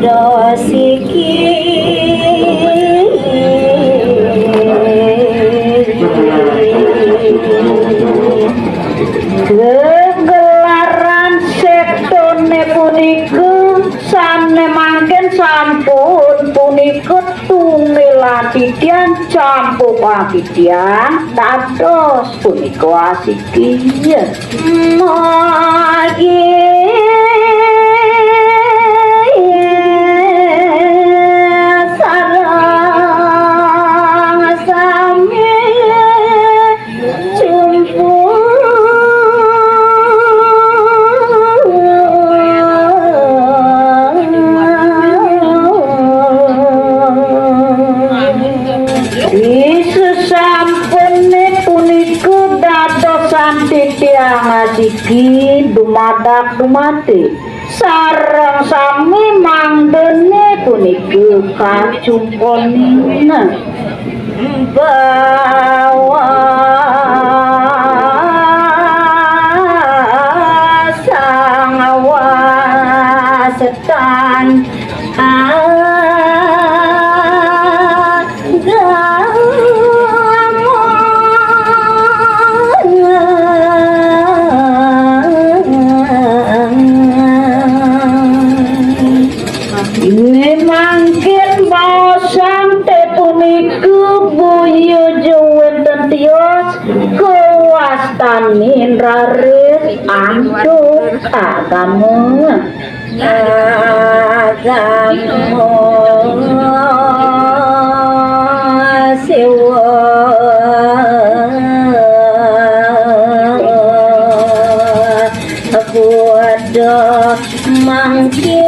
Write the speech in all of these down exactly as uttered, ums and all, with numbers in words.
Dosiki. Gegelaran setone punika sane mangkin sampun punika tunggilan titiang campur titiang dados punika asiki. Magi sareng sami jumpu. Wi, sasampune punika dadosan titiang asiki dumadak dumadi. Sareng sami mangdene punika kacumponin. Bawa sang wasetan agama. Ine mangkin baosan te punika boya ja wenten tios kawastanin raris antuk agama. Agama Siwa Buddha mangkin.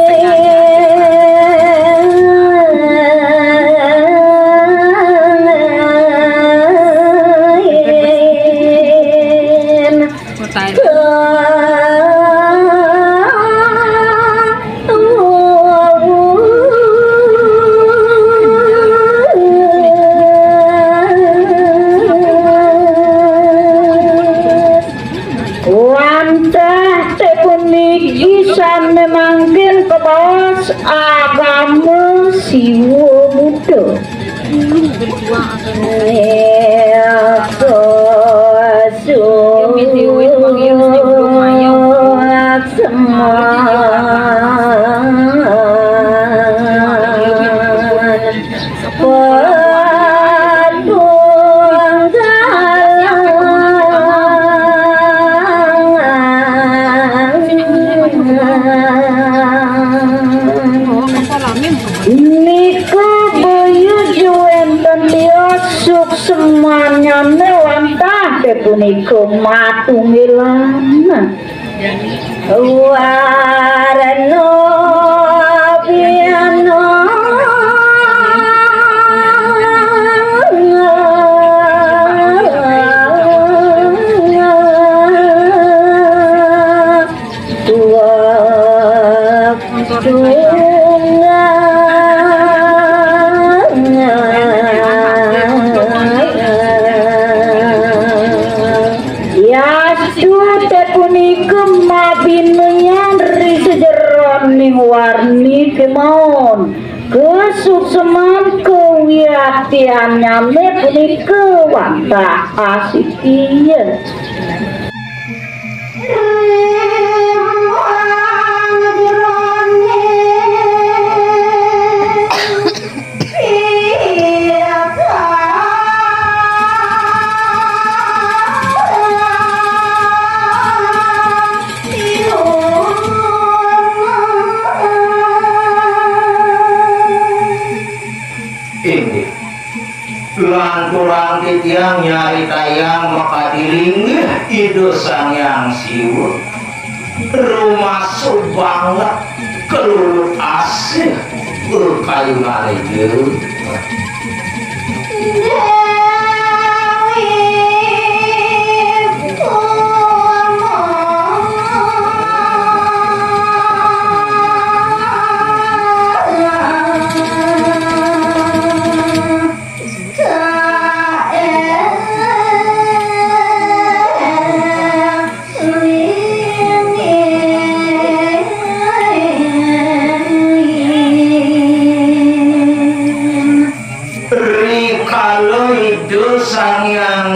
Wantah te puniki sane mangkin kabaos agama Siwa Buddha. Eko suksman. Nika boya ja wenten tios suksmanyane wantah te punika matunggilan. Warna biana. Tuak tunggal. Yastu te punika mabinayan ri sajeroning warni kemawon. Kasuksman kawiaktiannyane punika wantah asiki. Inggih. Lanturang titiang nyaritayang makadi linggih Ida Sang Hyang Siwa. Rumasu banget kelulut asih kayunane.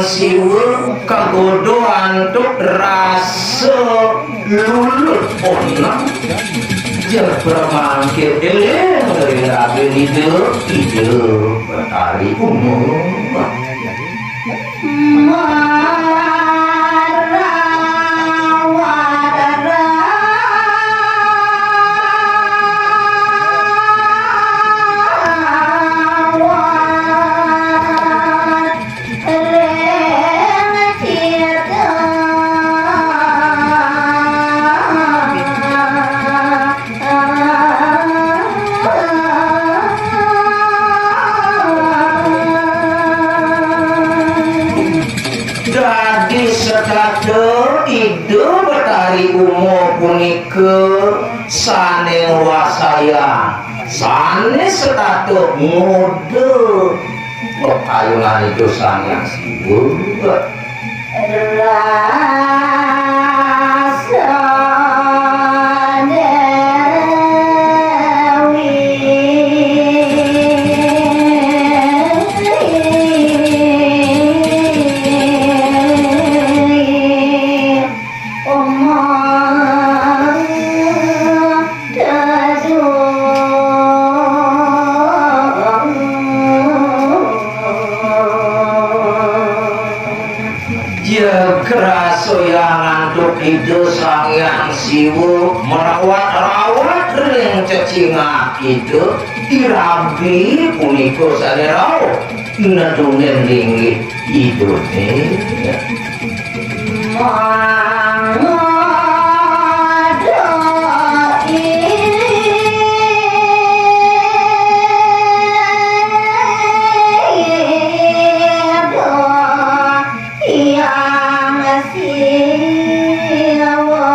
Siwa kagoda antuk rasa lulut onang. Jebbar mangkin éling ring raga Ida, Ida Betari Uma. Dadi setata Ida Betari Uma punika sané ngwasayang, sané setata ngoda pekayunan Ida Sang Hyang Siwa. Rasa Déwi Uma Dadung. Jebbar rasa antuk Ida Sang Hyang Siwa marawat-rawat ring cecingak Ida, irabi punika sané rauh nedungin linggih Idané. Mangda Ida Hyang Siwa.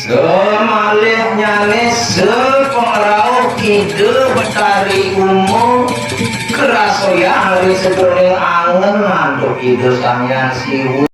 Samalihnyané sapangrauh Ida Betari Uma karasayang ring sajeroning angen antuk Ida Sang Hyang Siwa.